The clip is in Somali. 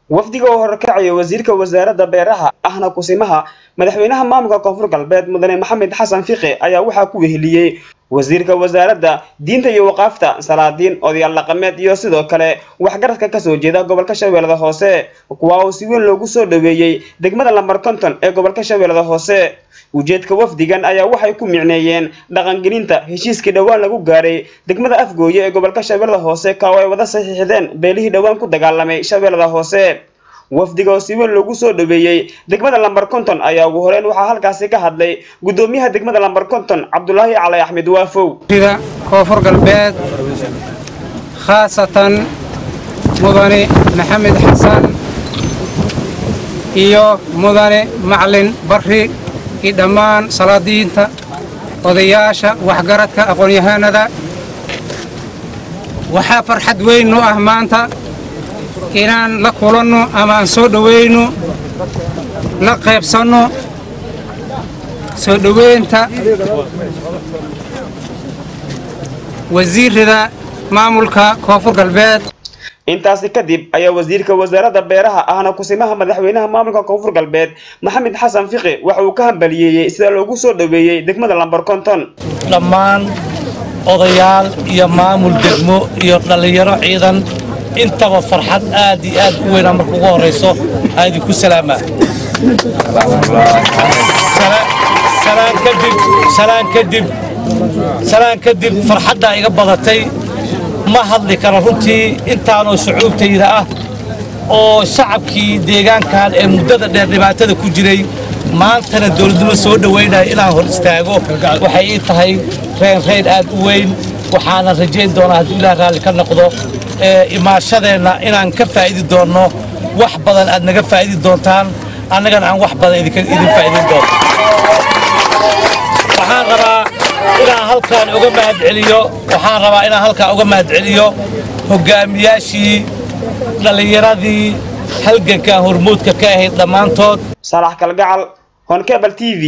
Wafdiga oo horkacaya wasiirka wasaaradda beeraha ahna kusimaha madaxweynaha maamulka Koonfur Galbeed Mudane Maxamed Xasan Fiqi ayaa waxaa ku weheliyey wasiirka wasaaradda diinta iyo waqaafta, salaadiin, odayaal dhaqameed iyo sidoo kale waxgaradka kasoo jeeda gobolka Shabeellada Hoose, kuwa oo si weyn loogu soo dhaweeyey degmada lambar 50 ee gobolka Shabeellada Hoose. Ujeedka wafdigan ayaa waxay ku micneeyeen dhaqangelinta heshiiskii dhowaan lagu gaaray degmada Afgooye ee gobolka Shabeellada Hoose, ka oo ay wada saxiixdeen beelihii dhowaan ku dagaalamay Shabeellada Hoose. Wafdiga oo si weyn loogu soo dhaweeyey degmada lambar 50 ayaa ugu horeyn waxaa halkaasi ka hadlay gudoomiyaha degmada lambar 50 Cabdulaahi Cali Axmed Waafow. Koonfur Galbeed, khaasatan Mudane Maxamed Xasan iyo Mudane Macalin Barri iyo dhammaan salaadiinta, odayaasha, waxgaradka, aqoon-yahanada, waxaa farxad weyn noo ah maanta inaan la kulanno ama aan soo dhowayno, la qaybsanno soo dhoweynta wasiirada maamulka Koonfur Galbeed. Intaasi kadib ayaa wasiirka wasaaradda beeraha ahna kusimaha madaxweynaha maamulka Koonfur Galbeed Maxamed Xasan Fiqi waxa uu ka hambaliyeeyey sida loogu soo dhaweeyey degmada lambar 50. Dhammaan odayaal iyo maamul degmo iyo dhallinyaro, ciidan, intaba farxad aad iyo aad u weynaa marka ugu horrayso aan idinku salaamaa. Salaan kadib, farxaddaa iga badatay, ma hadli karo runtii. Intaanoo shucuubtayda ah oo shacabkii deegaankan ee muddada dheer dhibaatada ku jiray maantana dowladnimo soo dhowaynaya inaan hor istaago waxay ii tahay reyn aad u weyn. Waxaana rajayn doonaa, hadduu Ilaah raalli ka noqdo, imaashadeenna inaan ka faa'idi doonno wax badan, aad naga faa'idi doontaan, annagana aan wax badan idin faa'iidin doono. Waxaan rabaa inaan halkaan uga mahadceliyo, waxaan rabaa inaan halkaan uga mahadceliyo hoggaamiyaashii dhallinyaradii halgankan hormuudka ka ahayd dhammaantood. Saalax Kalgacal, Honkebel TV.